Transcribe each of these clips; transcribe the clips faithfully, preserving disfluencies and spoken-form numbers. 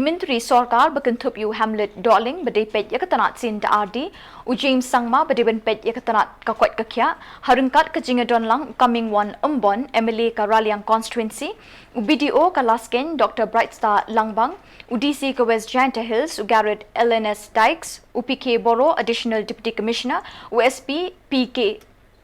Myntri Sorkar ba kynthup ïa u Hamlet Dohling ba dei peit ïa ka tnat sien da ardi, u James Sangma ba dei ban peit ïa ka tnat ka koit ka khiah, ha ryngkat ka jingïadonlang u Comingone Ymbon, M L A ka Raliang Constituency, u B D O ka Laskeiñ Doctor Brightstar Langbang, u D C ka West Jaintia Hills u Garod L N S Dykes, u P K Boro, Additional Deputy Commissioner, u S P P K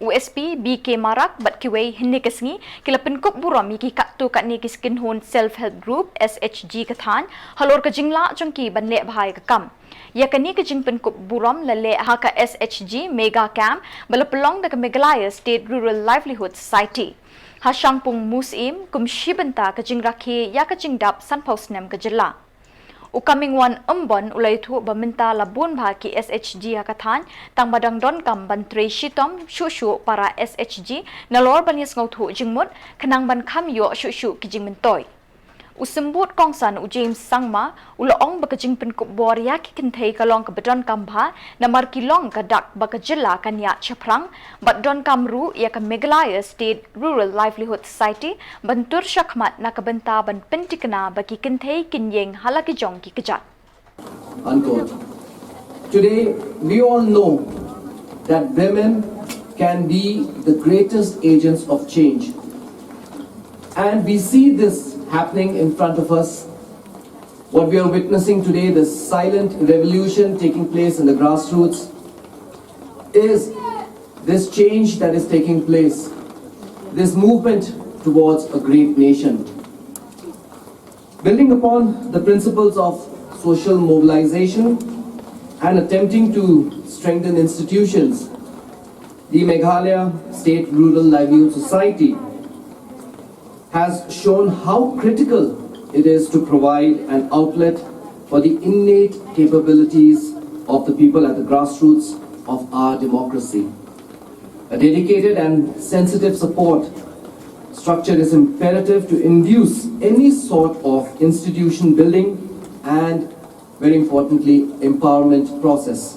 u S P B K Marak bad kiwei. Hynne ka sngi ki la pynkup burom ïa ki katto katne ki kynhun Self Help Group, S H G ka thaiñ, halor ka jinglah jong ki ban leh bha ïa ka kam. Ïa kane ka jingpynkup burom la leh ha ka S H G Mega Camp ba la pynlong da ka Meghalaya State Rural Livelihood Society. Ha Shangpung Museum kum shi bynta ka jingrakhe ïa ka jingdap sanphew snem ka jylla. U Comingone Ymbon u la ïathuh ba mynta la bun bha ki S H G ha ka thaiñ, tang ba dang donkam ban trei shitom shuh shuh para S H G nalor ban ïasngewthuh jingmut, khnang ban kham ïoh shuh shuh ki jingmyntoi. U Symbud Kongsan u James Sangma u la ong ba ka jingpynkup bor ïa ki kynthei ka long kaba donkam bha, namar ki long ka dak ba ka jylla kan ïaid shaphrang, bad donkam ruh ïa ka Meghalaya State Rural Livelihood Society ban tur shakhmat na ka bynta ban pynthikna ba ki kynthei kin ïeng ha la ki jong ki kjat. Unquote. Today, we all know that women can be the greatest agents of change. And we see this happening in front of us. What we are witnessing today, the silent revolution taking place in the grassroots, is this change that is taking place, this movement towards a great nation. Building upon the principles of social mobilization and attempting to strengthen institutions, the Meghalaya State Rural Livelihood Society has shown how critical it is to provide an outlet for the innate capabilities of the people at the grassroots of our democracy. A dedicated and sensitive support structure is imperative to induce any sort of institution building and, very importantly, empowerment process.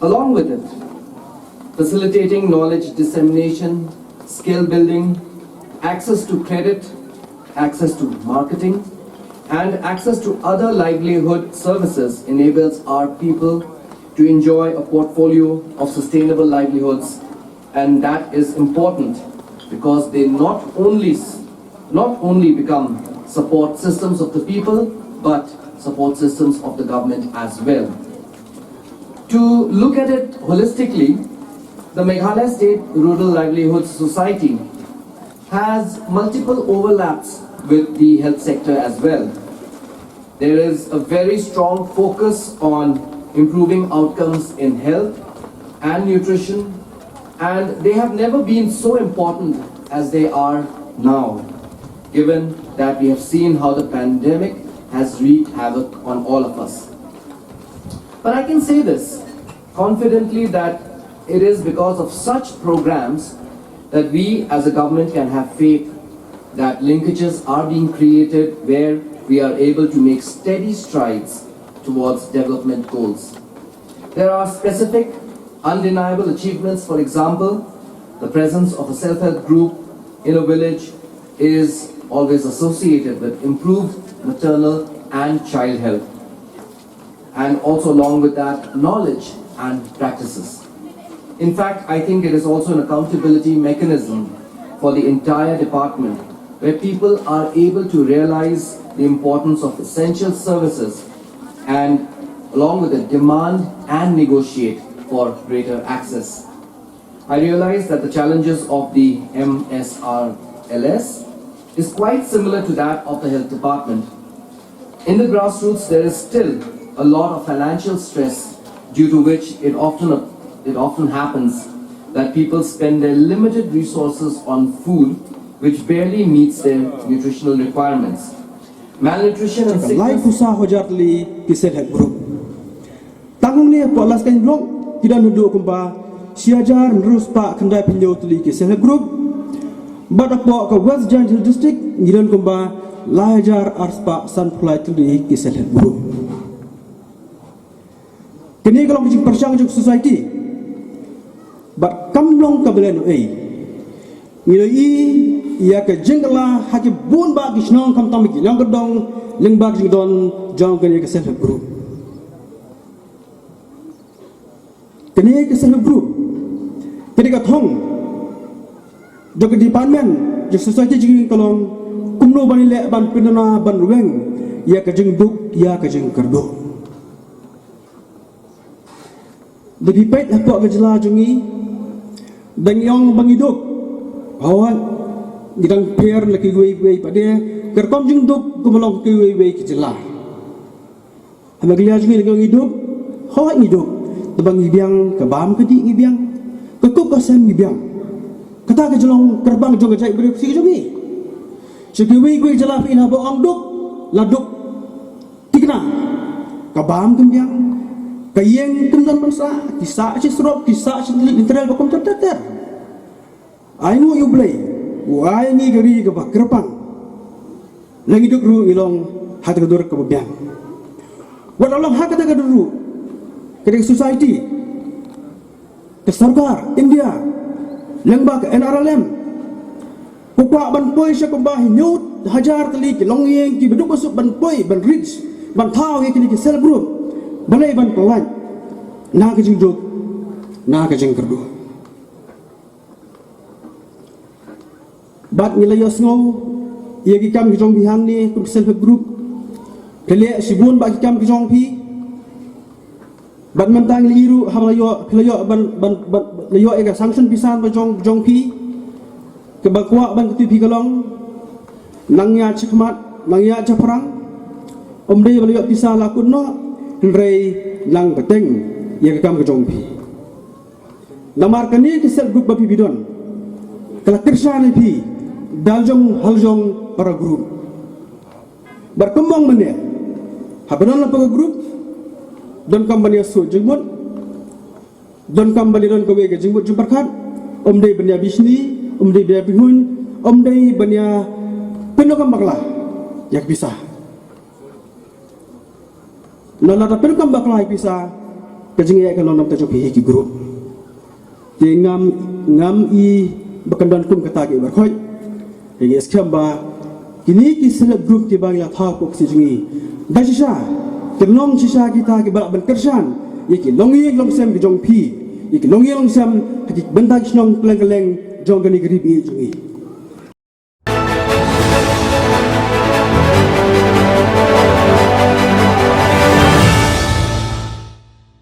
Along with it, facilitating knowledge dissemination, skill building, access to credit, access to marketing, and access to other livelihood services enables our people to enjoy a portfolio of sustainable livelihoods, and that is important because they not only s- not only become support systems of the people, but support systems of the government as well. To look at it holistically, the Meghalaya State Rural Livelihood Society has multiple overlaps with the health sector as well. There is a very strong focus on improving outcomes in health and nutrition, and they have never been so important as they are now, given that we have seen how the pandemic has wreaked havoc on all of us. But I can say this confidently, that it is because of such programs that we as a government can have faith that linkages are being created where we are able to make steady strides towards development goals. There are specific, undeniable achievements. For example, the presence of a self-help group in a village is always associated with improved maternal and child health, and also along with that, knowledge and practices. In fact, I think it is also an accountability mechanism for the entire department, where people are able to realize the importance of essential services and, along with it, demand and negotiate for greater access. I realize that the challenges of the M S R L S is quite similar to that of the health department. In the grassroots, there is still a lot of financial stress, due to which it often, it often happens that people spend their limited resources on food which barely meets their nutritional requirements. Malnutrition and sickness. Lai phew saw hajar tylli ki self help group. Tang hangne hapoh Laskeiñ Block ki don haduh kumba shi hajar hynriew spah khyndai phew hynñiew tylli ki self help group. Bad hapoh ka West Jaintia Hills District ngi don kumba lai hajar ar spah san phew lai tylli ki self help group. Kane ka long ka jingpyrshang jong ka society. Bad kam long kaba lehnohei. Ngi la ïohi ïa ka jingkylla ha ki bun bah ki shnong, khamtam ki nongkyndong lyngba ka jingdon jong kane ka self help group. Kane ka self help group ka dei ka thong jong ka department jong society jong ngi ka long kumno ban leh ban pynduna ban weng ïa ka jingduk ïa ka jingkyrduh. Lada phi peit hapoh ka jylla jong ngi, dang ïong ba ngi duk, hooid, ngi dang pher na kiwei kiwei pat de, ka rukom jingduk kumba long kiwei kiwei ki jylla. Ha Meghalaya jong ngi dang ïong ngi duk, hooid ngi duk, tang ba ngi biang, ka bam ka dih ngi biang, ka kup ka sem ngi biang. Kata ka jinglong kyrpang jong ka jaitbynriew Khasi jong ngi. Sha kiwei kiwei ki jylla phi ïohi ba ong duk, la duk. Thikna, ka bam kam biang, ka ïeng kam don ban sah, ki sah sha surok, ki sah sha lynter ba kum ter ter ter. Ainguh ïa U Blei, u ai ngi ka ri kaba kyrpang. La ngi duk ruh ngi long ha kata ka dur kaba biang. Wat la long ha kata ka dur ruh, ka dei ka society, ka sorkar India lyngba ka N R L M ka kwah ban poi sha kumba hynñiew hajar tylli ki longïing kiba duk ba suk ban poi ban reach ban thaw ïa kine ki self group. Balei? Ban pynlait na ka jingduk, na ka jingkyrduh. Bad ngi la ïohsngew ïa ki kam ki jong phi hangne kum ki self help group. Phi leh shibun bad ki kam ki jong phi. Bad mynta ngi la ïoh, haba la ïoh, phi la ïoh ban, ban, ban, la ïoh ïa ka sanction pisa ba jong, jong phi. Kaba kwah ban kyntu ïa phi ka long, nang ïaid shakhmat, nang ïaid shaphrang. Ym dei ba la ïoh pisa la kut noh, hynrei nang bteng ïa ka kam ka jong phi. Namar kane ka self group ba phi, phi don, ka la kyrshan ïa phi da la jong ha la jong para group. Bad kumba ong mynne, haba don la para group, donkam ban ïa shu jingmut, donkam ban ïa don kawei ka jingmut jingpyrkhat. Ym dei ban ïa bishni, ym dei ban ïa bihun, ym dei ban ïa pyndonkam bakla ïa ka pisa. Namar lada pyndonkam bakla ïa ka pisa, ka jingeh kan long na ka bynta jong phi hi ki group. Te ngam, ngam i ba kan don kum kata ki baroh. Te ngi skhem ba kine ki self help group kiba ngi la thaw hapoh ka state jong ngi, da shisha kin long shisha kita kiba lah ban kyrshan ïa ki longïing longsem ki jong phi, ïa ki longïing longsem ha ki bynta ki shnong kylleng kylleng jong kane ka ri ba ïeit jong ngi.